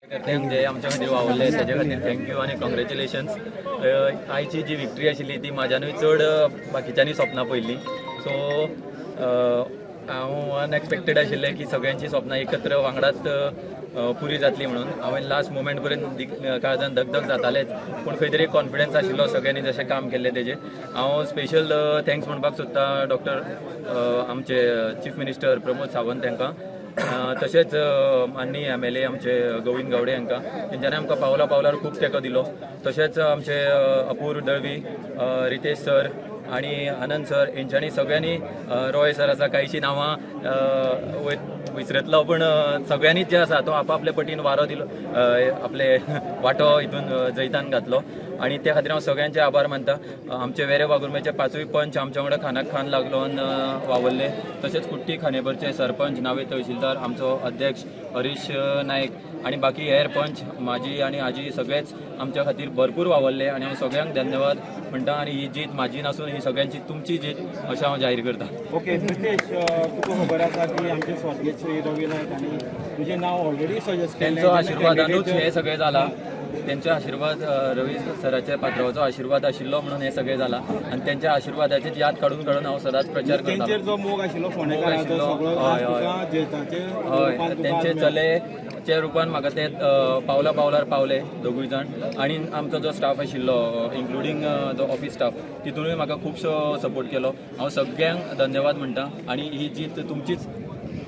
कार्यकर्त्यांक जे आमच्या खातीर वावुरले तेजे खातीर thank you आनी कॉंग्रेच्युलेशन्स. आयची जी विक्ट्री आशिल्ली ती म्हाज्यानूय चड बाकीच्यांनी स्वप्नां पळयल्लीं. सो हांव अनएक्सपेक्टेड आशिल्लें की सगळ्यांची स्वप्नां एकत्र वांगडाच पुरी जातली म्हणून. हांवें लास्ट मुमेंट पर्यंत काळजान धगधग जातालेच, पूण खंय तरी कॉन्फिडन्स आशिल्लो सगळ्यांनी जशें काम केल्लें तेजेर. हांव स्पेशल thanks म्हणपाक सोदता डॉक्टर आमचे चीफ मिनिस्टर प्रमोद सावंत हांकां, तशेंच माननीय एमएलए आमचे गोविंद गावडे हांकां. तेंच्यांनी आमकां पावला पावलार खूब तेंको दिलो. तशेंच आमचे अपूर्व दळवी, रितेश सर आणि आनंद सर हेंच्यांनी सगळ्यांनी, रॉय सर आसा, कांयशीं नांवां विसरतलो, पूण सगळ्यांनीच जे आसा तो आपापले पटीन वारो दिलो, आपले वांटो हितून जैतान घातलो आणि त्या खातीर हांव सगळ्यांचे आभार मानता. आमचे वेरे वागुर्म्याचे पांचूय पंच आमच्या वांगडा खानाक खान लागलोन वावरले. तशेंच कुट्टी खांडेपारचे सरपंच, नावे तहसीलदार, आमचो अध्यक्ष हरीश नायक आणि बाकी हेर पंच, म्हाजी आनी आजी सगळेच आमच्या खातीर भरपूर वावरले आनी हांव सगळ्यांक धन्यवाद म्हणटा आनी ही जीत म्हाजी नासून ही सगळ्यांची, तुमची जीत अशें हांव जाहीर करता. ओके रितेश, तुका खबर आसा की आमचे स्वर्गीय श्री रवी नायक आनी तुजें नांव ऑलरेडी सजेस्ट केल्लें. तेंचो आशिर्वादानूच हें सगळें जालां. तेंचो आशिर्वाद, रवी सराच्या पात्रावाचो आशिर्वाद आशिल्लो म्हणून हें सगळें जालां आनी तेंच्या आशिर्वादाचीच याद काडून काडून हांव सदांच प्रचार करता. तेंचेर जो मोग आशिल्लो फोंडेकारांचो आशिल्लो, सगळो हय, आज हय. तुका जैताचे रुपान तुका तेंचे आज मेळ्ळा. चलेच्या रुपान म्हाका ते पावला पावलार पावले दोगूय जाण आनी आमचो जो स्टाफ आशिल्लो, इन्क्लुडींग जो ऑफीस स्टाफ, तितूनय म्हाका खुबसो सपोर्ट केलो. हांव सगळ्यांक धन्यवाद म्हणटा आनी ही जीत तुमचीच,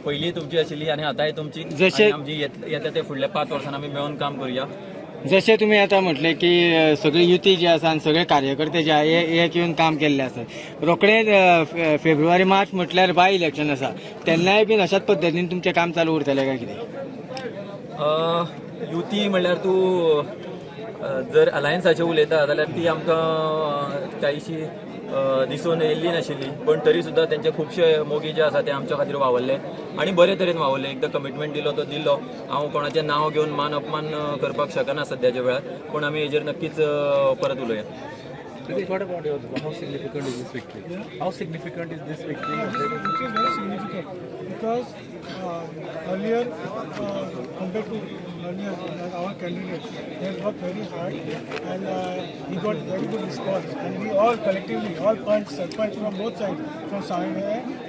पयलीं तुमची आशिल्ली आनी आतांय तुमची. जशे आनी आमची येता ते फुडल्या 5 वर्सां आमी मेळून काम करुया. जशें तुमी आतां म्हटलें की सगळी युती जी आसा आनी सगळे कार्यकर्ते जे आहा हे एक येवन काम केल्ले आसा. रोखडेच फेब्रुवारी मार्च म्हटल्यार बाय इलेक्शन आसा, तेन्नाय बीन अशाच पद्दतीन तुमचें काम चालू उरतलें काय कितें? युती म्हणल्यार तूं जर अलायन्साचें उलयता जाल्यार ती आमकां कांयशी दिसून येयल्ली नाशिल्ली, पण तरी सुद्दां तेंचे खुबशे मोगी जे आसा ते आमच्या खातीर वावरले आनी बरे तरेन वावरले. एकदां कमिटमेंट दिलो तो दिलो. हांव कोणाचें नांव घेवन मान अपमान करपाक शकना सद्याच्या वेळार, पूण आमी हेजेर नक्कीच परत उलोवया. Ritesh, what about yours? How significant is this victory? How significant is this victory? It is very significant because earlier, compared to earlier, like our candidate, he has worked very hard and he got very good response. And we all collectively, all panch, sarpanch from both sides, from Savai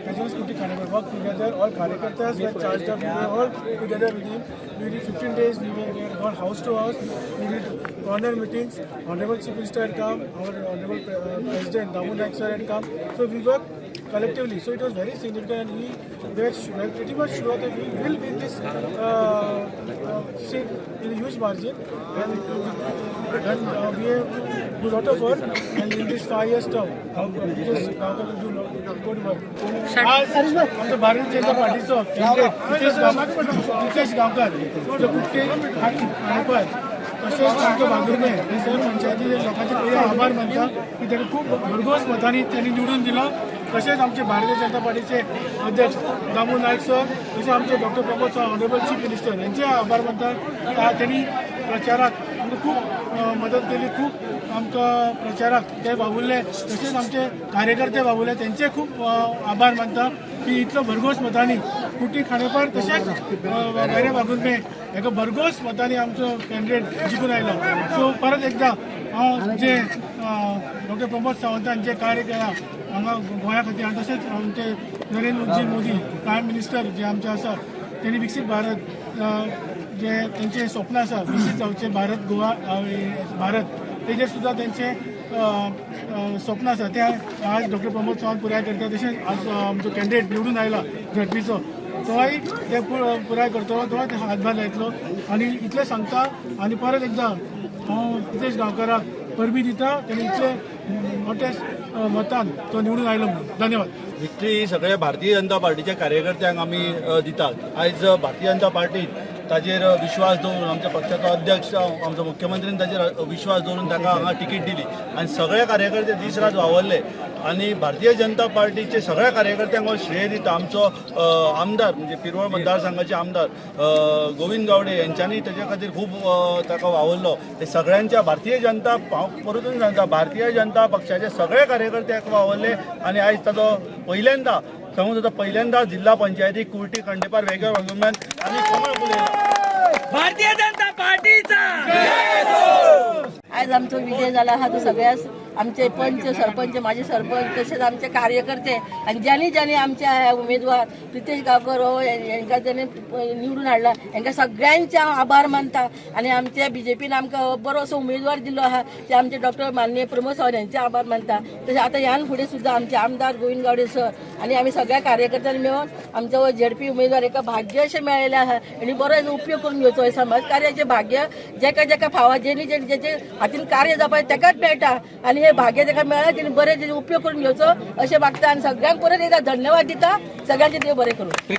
as well as Kudti Khandepar, worked together. All karyakartas were charged up. We were all together with him. We did 15 days. We were gone house to house. We did corner meetings. Honorable Chief Minister had come. Our Honorable President Damu Naik sir had come. So we worked collectively. So it was very significant and we were pretty much sure that we will win this seat in a huge margin and we have to do lot of work and in this 5 years term, because Gaonkar will do good work. आज आमच्या Bharatiya Janata पार्टीचो candidate Ritesh Gaonkar जो कुट्टी खांडेपार तशेंच आमच्या वागुर्मे हे सगळे पंचायतीचे लोकांचे पयले आभार मानता की ताका खूब भरघोस मतांनी त्यांनी निवडून दिला. तशेंच आमचे भारतीय जनता पार्टीचे अध्यक्ष दामू नायक सर, तशें आमचे doctor Pramod Sawant, honourable chief minister, यांचे आभार मानता की आज त्यांनी प्रचाराक आमकां खूब मदत केली, खूब आमकां प्रचाराक ते वावुरले. तशेंच आमचे कार्यकर्ते वावुरले, त्यांचे खूब आभार मानता की इतलो भरघोस मतांनी कुट्टी खांडेपार तशेंच वेरें वागुर्मे हेका भरघोस मतांनी आमचो कॅन्डिडेट जिखून आयलो. सो परत एकदा हांव जे डॉक्टर प्रमोद सावंतान जे कार्य केलां हांगा गोंया खातीर आनी तशेंच आमचे नरेंद्रजी मोदी प्रायम मिनिस्टर जे आमचे आसा, तेणी विकसीत भारत जे तेंचे स्वप्न आसा, विकसीत जावचें भारत, गोवा, भारत, तेजेर सुद्दां तेंचे अ, अ, स्वप्न आसा, ते आज डॉक्टर प्रमोद सावंत पुराय करता. तशेंच आज आमचो कॅन्डिडेट निवडून आयला झडपीचो, तोय ते पुराय करतलो, तोय ते हातभार लायतलो आनी इतलें सांगता. आनी परत एकदां हांव रितेश गांवकाराक परबी दिता, तेणे इतले मोठ्या मतान तो निवडून आयलो म्हणून. धन्यवाद. विक्ट्री सगळ्या भारतीय जनता पार्टीच्या कार्यकर्त्यांक आमी दितात. आयज भारतीय जनता पार्टीन ताजेर विश्वास दवरून, आमच्या पक्षाचो अध्यक्ष, आमचो मुख्यमंत्रीन ताजेर विश्वास दवरून ताका हांगा तिकीट दिली आनी सगळे कार्यकर्ते दीस रात वावरले आनी भारतीय जनता पार्टीचे सगळ्या कार्यकर्त्यांक हो श्रेय दिता. आमचो आमदार, म्हणजे पिरवळ मतदारसंघाचे आमदार गोविंद गावडे यांच्यांनी तेच्या खातीर खूब ताका वावरलो. ते सगळ्यांच्या भारतीय जनता, हांव परतून सांगता, भारतीय जनता पक्षाचे सगळे कार्यकर्ते वावरले आनी आयज ताजो पहिल्यांदा सांगूं जाता, पहिल्यांदा जिल्हा पंचायती कुर्टी खांडेपार वेगळ्या वागुर्म्यान आमी कमळ फुलयला. भारतीय जनता आमचो विजय जाला आहा तो सगळ्या आमचे पंच सरपंच, माजी सरपंच, तशेंच आमचे कार्यकर्ते आनी ज्यांनी ज्यांनी आमच्या ह्या उमेदवार प्रितेश गांवकर हो हेंकां ज्यांनी निवडून हाडला हेंकां सगळ्यांचे हांव आभार मानता. आनी आमच्या बीजेपीन आमकां बरो असो उमेदवार दिल्लो आहा ते आमचे डॉक्टर माननीय प्रमोद सावंत हेंचे आभार मानता. तशें आतां ह्यान फुडें सुद्दां आमचे आमदार गोविंद गावडे सर आनी आमी सगळ्या कार्यकर्त्यांनी मेळून आमचो हो झेडपी उमेदवार एका भाग्य अशें मेळिल्लें आहा आनी बरो हेजो उपयोग करून घेवचो. हे समाज कार्याचें भाग्य जेका जेका फावा, जेणी जेणी जेचे हातीन कार्य जावपाक तेकाच मेळटा आनी हे भाग्य जेका मेळ्ळा तेणी बरें तेजो उपयोग करून घेवचो अशें मागता आनी सगळ्यांक परत एकदा धन्यवाद दिता. सगळ्यांचे देव बरें करूं.